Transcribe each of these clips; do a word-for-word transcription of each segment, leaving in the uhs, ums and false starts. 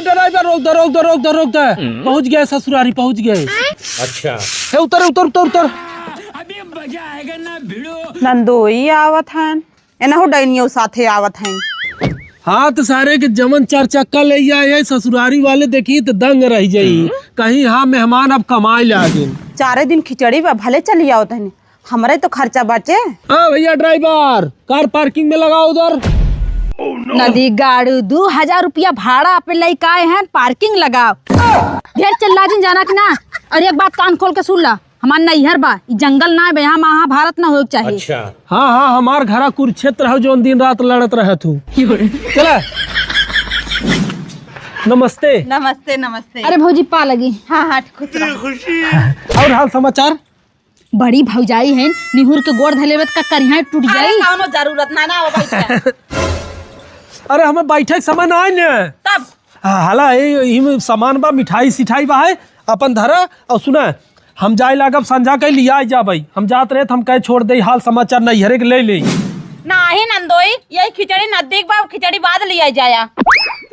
ड्राइवर, रोक दे, रोक दे, रोक दे, रोक दे। पहुँच गए ससुरारी, पहुँच गए। अच्छा। हे, उतर, उतर, उतर, उतर। नंदोई आवत हन, एनहु डैनियो साथे आवत हन। हाँ, तो सारे के जमन चार चक्का ले आए हैं, ससुरारी वाले देखी तो दंग रह जाई। कहीं हाँ, मेहमान अब कमाए लागे। चारे दिन खिचड़ी बा, भले चली आवत हन, हमरे तो खर्चा बचे। हाँ भैया ड्राइवर, कार पार्किंग में लगाओ उधर। नदी गाड़ू, दू हजार रुपया भाड़ा पे लइके आए हैं, पार्किंग लगाओ। ढेर चिल्ला जिन जाना कि ना। और एक बात कान खोल के सुन ला, हमार नैहर बा, ई जंगल ना बे, यहाँ महाभारत ना होए के चाही। अच्छा। हाँ, हाँ, हमार घरा कुरुक्षेत्र हौ, जौन दिन रात लड़त रहत हूँ। चला। नमस्ते। नमस्ते, नमस्ते। अरे भौजी, पा लगी। हाँ, हाँ, खुश रहो। और हाल समाचार? बड़ी भौजाई है, निहुर के गोड़ धले में का करिहा टूट अरे, जाई। कौनो जरूरत ना, ना, वो बैठा। अरे, हमें बैठे के समय ना आए ने। तब? हाँ, हाला, ए, इही में सामान बा, मिठाई सिठाई बा है, अपन धरा। और सुना, हम जाए लागब, संझा के लिया जाबई। हम जात रहे त हम कहे छोड़ दे, हाल समाचार नैहरे के ले ले। नाही नंदोई, यही खिचड़ी नजदीक बा, खिचड़ी बाद लिया जाया।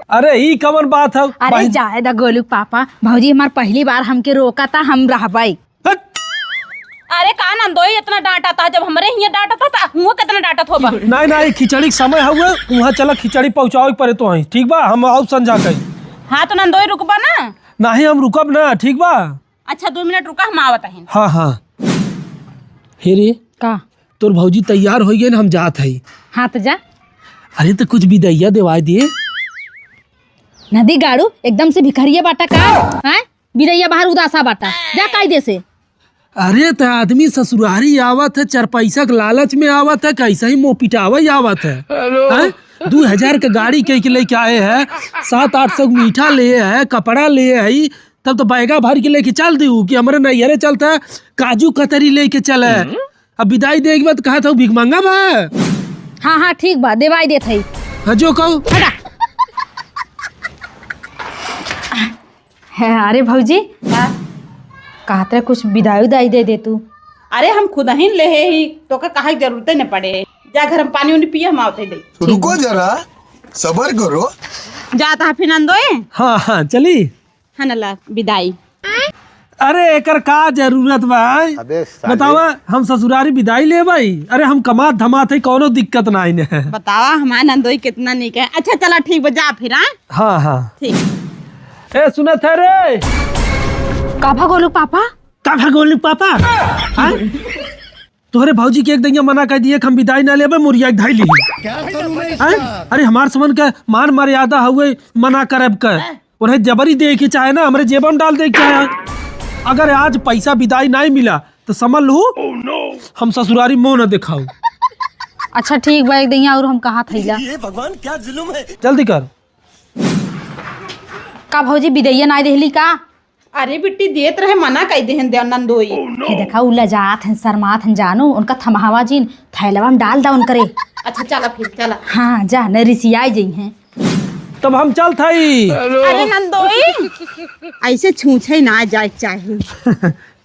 अरे, ई कवन बात है? अरे, बहन जाए दा गोलू पापा, भौजी हमार पहली बार हमके रोका था, हम रहबई। हट! अरे का नंदोई इतना डांटा था, जब हमरे हियां डांटा था, तो हुआ कितना डांटत होबा? नहीं, नहीं, खिचड़ी के समय हुए, वहाँ चला खिचड़ी पहुँचावे के परे तो है, ठीक बा? हम आउब संझा कई। हाँ तो नंदोई रुकबा ना? नहीं, हम रुकब ना, ठीक बा? अच्छा, दो मिनट रुका, हम आवत हैं। हाँ, हाँ। हे रे, का? तोर भौजी तैयार होइ गए ना, हम जात हई। हाँ तो जा। अरे तो कुछ बिदैया देवाई दे। नदी गाड़ू, एकदम से भिखरिया बाटा का? हैं? बिदैया बाहर उदासा बाटा, जा कायदे से। अरे त आदमी ससुरारी आवत है, चार पैसा के लालच में आवत है, कैसे ही मुँह पिटावे आवत है। हैं? दू हजार के गाड़ी कह के लेके आए हैं, सात आठ सौ मीठा ले है, कपड़ा ले है, तब तो बैगा भर के लेके चल दू कि हमरे नैहरे चलता है, काजू कतरी लेके चले। अब बिदाई देख मत कहा था भिखमंगा बा। हाँ, हाँ, ठीक बा, देवाई देत हई। हाँ, जो कहो। हटा। है, अरे भौजी, हाँ? कहत रहे कुछ बिदाई उदाई दे दे तू। अरे हम खुद ही ले ही, तोका कहा के जरूरते न पड़े। जा घर में पानी उनी पिए, हम आवते दे। रुको जरा, सबर करो। जाता है फिर नंदोई? हाँ, हाँ, चली। हनला बिदाई। अरे एकर का जरूरत बा? अबे साले। बतावा, हम ससुरारी बिदाई लेबई? अरे हम कमात धमात है, कौनो दिक्कत नाई ने। बतावा, हमार नंदोई कितना नीक है। अच्छा चला ठीक बा, जा फिर, हाँ? हाँ, हाँ। ठीक। ए, सुनत है रे? का भा गोलू पापा? का भा गोलू पापा? हाँ? तोहरे भौजी के एक दइया मना कर दिए कि हम बिदाई ना लेबे, मुरिया के धाई ली। क्या करूं मैं इसका? हैं? अरे हमार समन के मान मर्यादा हुए, मना करब के। उन्हें जबरी दे के चाहे ना, हमरे जेबा में डाल दे के चाहे। अगर आज पैसा बिदाई नहीं मिला तो समझ लू, हम ससुरारी मुंह न दिखाऊ। अच्छा ठीक बा, एक दइया और हम कहा थैला। ये भगवान क्या जुल्म है। जल्दी कर। का भौजी बिदैया नाई देहली का? अरे बिट्टी देत रहे, मना कई देहन दे नंदोई। हे देखा, उ लजात हन, शर्मात हन, जानू, उनका थमहावा जिन, थैलवा में डाल दा उनकरे। अच्छा चला फिर, चला। हाँ, जा, न रिसियाई जइहें। तब हम चलत हई। अरे नंदोई, ऐसे छूछे ना जाए के चाही।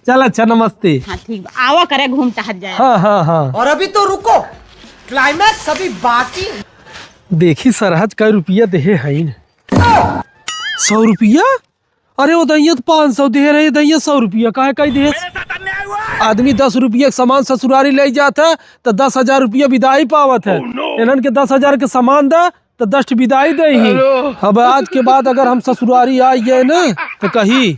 चल अच्छा, नमस्ते। हाँ ठीक बा, आवा करे घूम टहल जाए। हाँ, हाँ, हाँ। और अभी तो रुको, climax अभी बाकी। देखी सरहज कै रुपया देहे हईन। सौ रुपया? अरे वो दइया तो पाँच सौ देहे रहे, दइया सौ रुपया काहे कई देहे? आदमी दस रुपया के सामान ससुरारी ले जात है तो दस हजार रुपया बिदाई पावत है। इन्हन के दस हजार के सामान दा तो दस ठे बिदाई देही। अब आज के बाद अगर हम ससुरारी आई गए ना तो कही